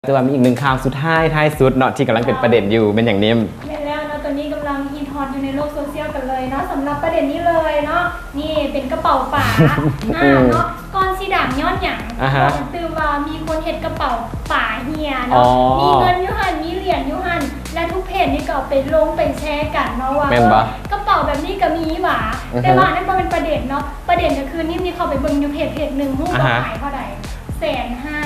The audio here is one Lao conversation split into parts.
ແຕ່ວ່າມີອີກໜຶ່ງຂ່າວສຸດທ້າຍ ທ້າຍສຸດເນາະ ທີ່ກຳລັງເປັນປະເດັນຢູ່ ແມ່ນຫຍັງນີ້? ແມ່ນແລ້ວເນາະ ຕອນນີ້ກຳລັງຮິດຮອດຢູ່ໃນໂລກໂຊຊຽວກັນເລີຍເນາະ ສຳລັບປະເດັນນີ້ເລີຍເນາະ ນີ້ເປັນກະເປົາປາ ອືມ ອ່າ ເນາະ ກ່ອນຊິດັງຍ້ອນຫຍັງ? ອາຮະ ບອກກັນຕື່ມວ່າມີຄົນເຮັດກະເປົາປາເຮ່ຍເນາະ ມີເງິນຢູ່ຫັ້ນ ມີຫຼຽນຢູ່ຫັ້ນ ແລະ ທຸກເພຈນີ້ກໍເອົາໄປລົງໄປແຊກັນເນາະວ່າ ແມ່ນບໍ່? ເອີ ກະເປົາແບບນີ້ກໍມີຫວາ ອືຮຶ ແຕ່ວ່າອັນນັ້ນບໍ່ແມ່ນປະເດັນເນາະ ປະເດັນກໍຄື ນີ້ ນີ້ເຂົ້າໄປເບິ່ງຢູ່ເພຈ ເພຈໜຶ່ງ ຮູ້ ອາຮະ ວ່າຂາຍເທົ່າໃດ? ແສນຫ້າ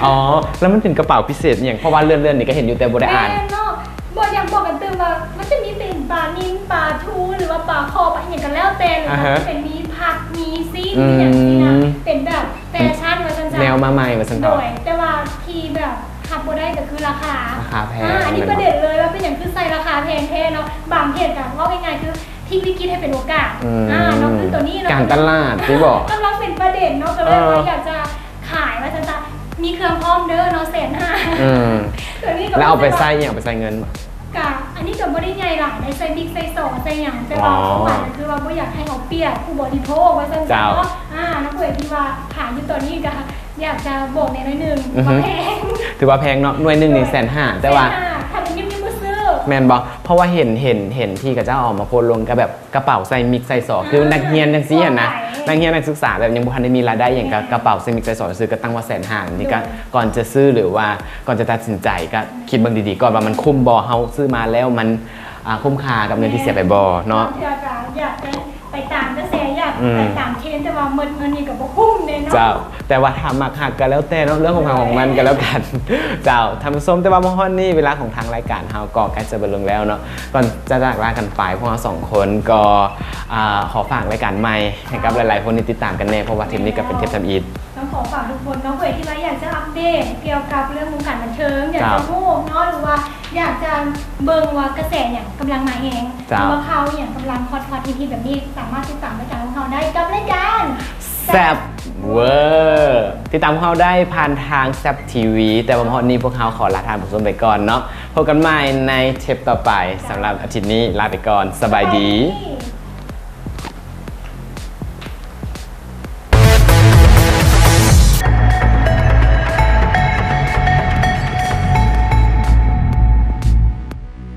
ອໍ ແລ້ວມັນເປັນກະເປົາພິເສດອີ່ຫຍັງ? ເພາະວ່າເລື່ອນໆນີ້ກໍເຫັນຢູ່ ແຕ່ບໍ່ໄດ້ອ່ານ ແມ່ນເນາະ ບໍ່ ຢາກບອກກັນຕື່ມວ່າ ມັນຈະມີເປັນປານິນ ປາທູ ຫຼືວ່າປາຄໍ ປາອີ່ຫຍັງກໍແລ້ວແຕ່ ຫຼືວ່າ ອາຮະ ທີ່ເປັນມີຜັກ ມີຊີ້ນ ອືມ ມີຫຍັງຊີ້ນະ ເປັນແບບແຟຊັນວ່າຊັ້ນຊະ ແນວມາໃໝ່ວ່າຊັ້ນເຖາະ ໂດຍ ແຕ່ວ່າທີ່ແບບຮັບບໍ່ໄດ້ກໍຄືລາຄາ ລາຄາແພງ ອ່າ ອັນນີ້ປະເດັນເລີຍວ່າເປັນຫຍັງຄືໃສ່ລາຄາແພງແທ້ເນາະ ບາງເພຈກໍເວົ້າງ່າຍໆຄື ພລິກວິກິດໃຫ້ເປັນໂອກາດ ອືມ ອ່າ ເນາະ ຄືໂຕນີ້ເນາະ ການຕະຫຼາດຕິບໍ? ກຳລັງເປັນປະເດັນເນາະ ກໍເລີຍວ່າ ເອີ ຢາກຈະຂາຍວ່າຊັ້ນຊະ ມີເຄື່ອງພ້ອມເດີເນາະ ແສນຫ້າ ອືມ ໂຕນີ້ກໍ ແລ້ວເອົາໄປໃສ່ອີ່ຫຍັງ? ເອົາໄປໃສ່ເງິນບໍ? ກະ ອັນນີ້ກໍບໍ່ໄດ້ໃຫຍ່ຫຼາຍ ໄດ້ໃສ່ບິກໃສ່ຊໍໃສ່ຫຍັງ ແຕ່ວ່າ ອໍ ຄວາມໝາຍກໍຄືວ່າບໍ່ຢາກໃຫ້ເອົາປຽບຜູ້ບໍລິໂພກວ່າຊັ້ນຊະເນາະ ເຈົ້າ ອ່າ ນຳຜູ້ໃດທີ່ວ່າຂາຍຢູ່ຕອນນີ້ກໍ ຢາກຈະບອກແດ່ໜ້ອຍໜຶ່ງ ອືຮຶ ວ່າແພງ ຖືວ່າແພງເນາະ ໜ່ວຍໜຶ່ງນີ້ແສນຫ້າ ແຕ່ວ່າ ແສນຫ້າ ຖ້າເປັນຍິບໆບໍ່ຊື້ ແມ່ນບໍ່? ເພາະວ່າເຫັນ ເຫັນ ເຫັນທີ່ເຂົາເຈົ້າເອົາມາໂພສລົງ ກໍແບບກະເປົາໃສ່ມິກໃສ່ຊໍ ຄືນັກຮຽນຈັ່ງຊີ້ຫັ້ນນະ ນັກຮຽນນັກສຶກສາແບບຍັງບໍ່ທັນໄດ້ມີລາຍໄດ້ຫຍັງ ກໍກະເປົາໃສ່ມິກໃສ່ຊໍ ຊື້ກໍຕັ້ງວ່າແສນຫ້າ ນີ້ກໍ ໂດຍ ກ່ອນຈະຊື້ ຫຼືວ່າກ່ອນຈະຕັດສິນໃຈ ກໍຄິດເບິ່ງດີໆກ່ອນວ່າມັນຄຸ້ມບໍ່ ເຮົາຊື້ມາແລ້ວມັນ ອ່າ ຄຸ້ມຄ່າກັບເງິນທີ່ເສຍໄປບໍ່ເນາະ ບາງເທື່ອກໍຢາກໄປ ໄປຕາມກະແສ ຢາກ ອືມ ໄປຕາມເທຣນ ແຕ່ວ່າໝົດເງິນນີ້ກໍບໍ່ຄຸ້ມເດ້ເນາະ ເຈົ້າ ແຕ່ວ່າຖ້າມັກຮັກກໍແລ້ວແຕ່ເນາະ ເລື່ອງຂອງໃຜຂອງມັນກໍແລ້ວກັນ ເຈົ້າ ທ່ານຜູ້ຊົມ ແຕ່ວ່າມາຮອດນີ້ເວລາຂອງທາງລາຍການເຮົາກໍໃກ້ຈະເບິດລົງແລ້ວເນາະ ກ່ອນຈະຈາກລາກັນໄປ ພວກເຮົາສອງຄົນກໍ ອ່າ ຂໍຝາກລາຍການໃໝ່ໃຫ້ກັບຫຼາຍໆຄົນທີ່ຕິດຕາມກັນແດ່ ເພາະວ່າເທບນີ້ກໍເປັນເທບທຳອິດ ຕ້ອງຂໍຝາກທຸກຄົນເນາະ ເພື່ອທີ່ວ່າຢາກຈະອັບເດດກ່ຽວກັບເລື່ອງວົງການບັນເທີງ ຢາກຈະຮູ້ເນາະ ຫຼືວ່າ ຢາກຈະເບິ່ງວ່າກະແສຫຍັງກຳລັງມາແຮງ ເຈົ້າ ຫຼືວ່າຂ່າວອີ່ຫຍັງກຳລັງຮອດໆ ຮິດໆ ແບບນີ້ ສາມາດຕິດຕາມລາຍການຂອງເຮົາໄດ້ກັບລາຍການ ແຊບເວີ ຕິດຕາມພວກເຮົາໄດ້ຜ່ານທາງ ແຊບ ທີວີ ແຕ່ວ່າມາຮອດນີ້ພວກເຮົາຂໍລາທ່ານຜູ້ຊົມໄປກ່ອນເນາະ ພົບກັນໃໝ່ໃນເທບຕໍ່ໄປ ສຳລັບອາທິດນີ້ລາໄປກ່ອນ ສະບາຍດີ ສະບາຍດີ.